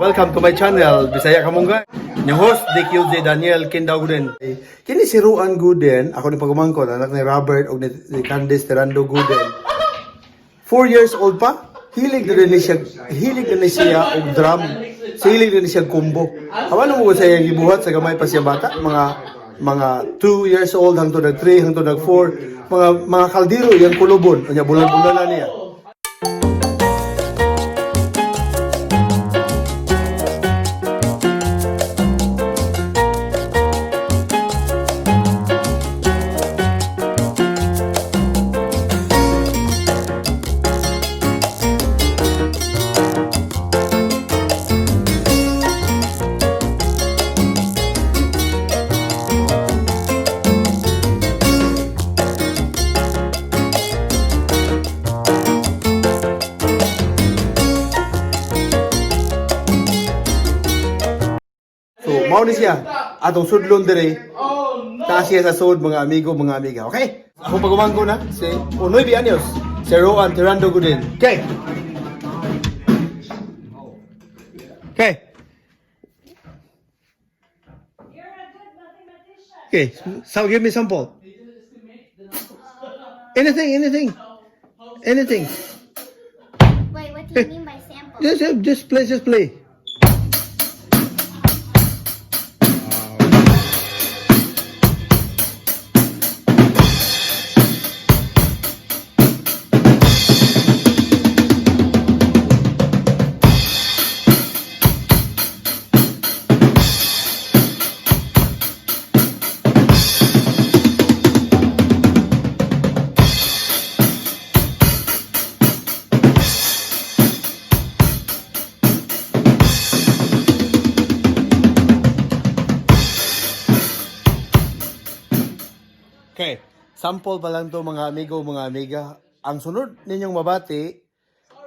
Welcome to my channel, Bisaya Kamungga. Yung host, DQJ Daniel Kindaw Guden. Kini si Ruan Guden, ako ni pagumangkon, anak ni Robert o ni Candice Terando Guden. 4 years old pa, hilig na din siya, hilig na ni siya og drum. Hilig na ni siya kumbo. Kabalo mo sa iyang gibuhat sa gamay pa siya bata, mga 2 years old hangtod nag 3 hangtod nag 4, mga kaldero iyang kulubon, unya bulan-bulan na niya. So, mao ni siya. Atong sudlon dire. Taas siya sa sud, mga amigo, mga amiga. Okay? Akong pagumangko na si Unoy Bianyos, si Roan Tirando Gudin. Okay. Okay. You're a good mathematician. Okay. So give me sample. Anything, anything. Anything. Wait, what do you mean by sample? Just play, just play. Okay. Sample pa lang to, mga amigo, mga amiga. Ang sunod ninyong mabati,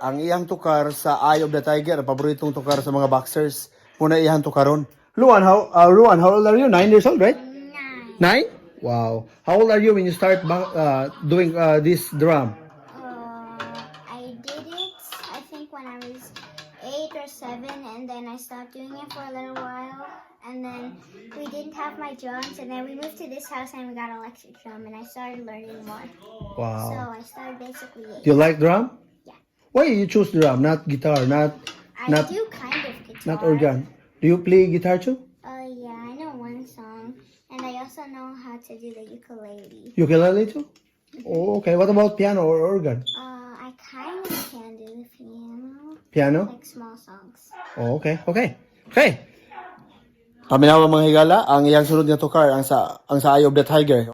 ang iyang tukar sa Eye of the Tiger, ang paboritong tukar sa mga boxers, muna iyang tukaron. Luan, how old are you? 9 years old, right? 9. 9? Wow. How old are you when you start doing this drum? I did it, I think, when I was 8 or 7, and then I stopped doing it for a little while. And then we didn't have my drums, and then we moved to this house and we got electric drum, and I started learning more. Wow. So I started basically 8. Do you like drum? Yeah. Why you choose drum, not guitar, not I not do kind of guitar. not organ? Do you play guitar too? Yeah, I know one song, and I also know how to do the ukulele. Ukulele too? Oh, okay. What about piano or organ? I kind of can do the piano, Piano? like small songs. Oh, okay. Okay. Paminawa, mga higala, ang iyang sunod nga tukar ang sa Eye of the Tiger.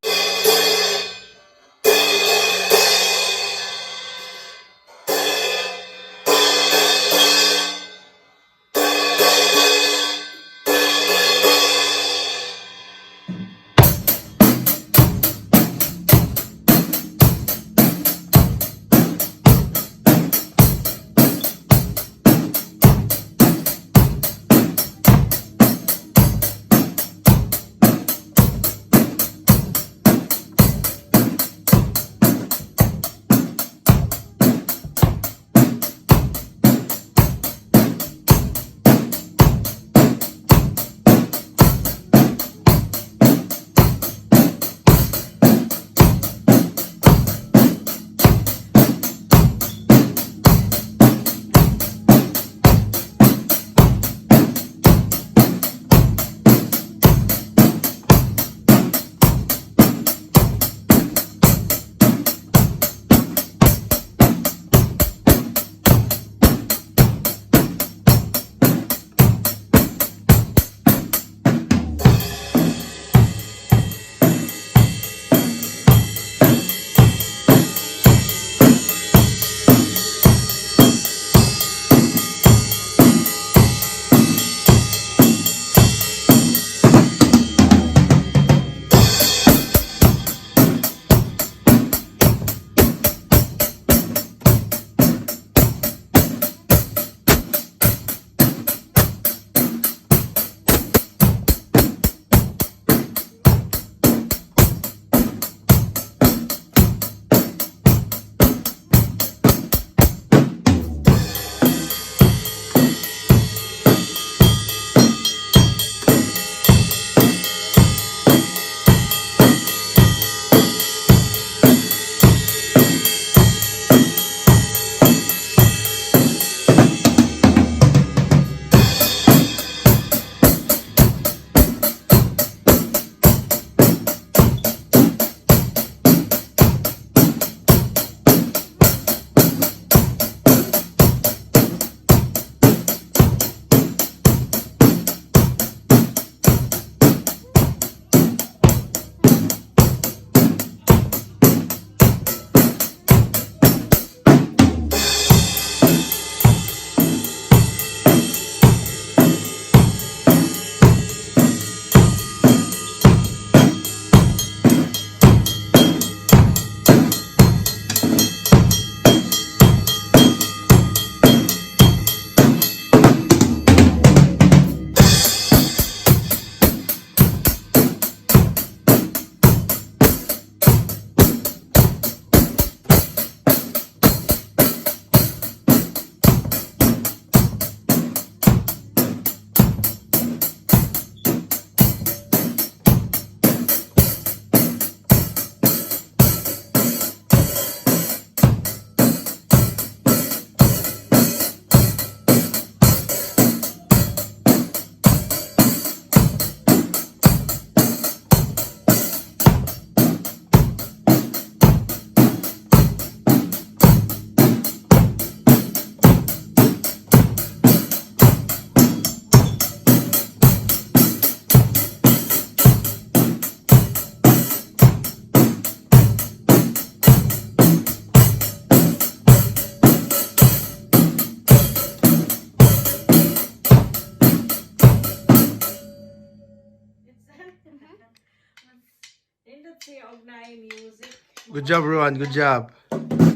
siya og naay music. Good job, Ruan. Good job.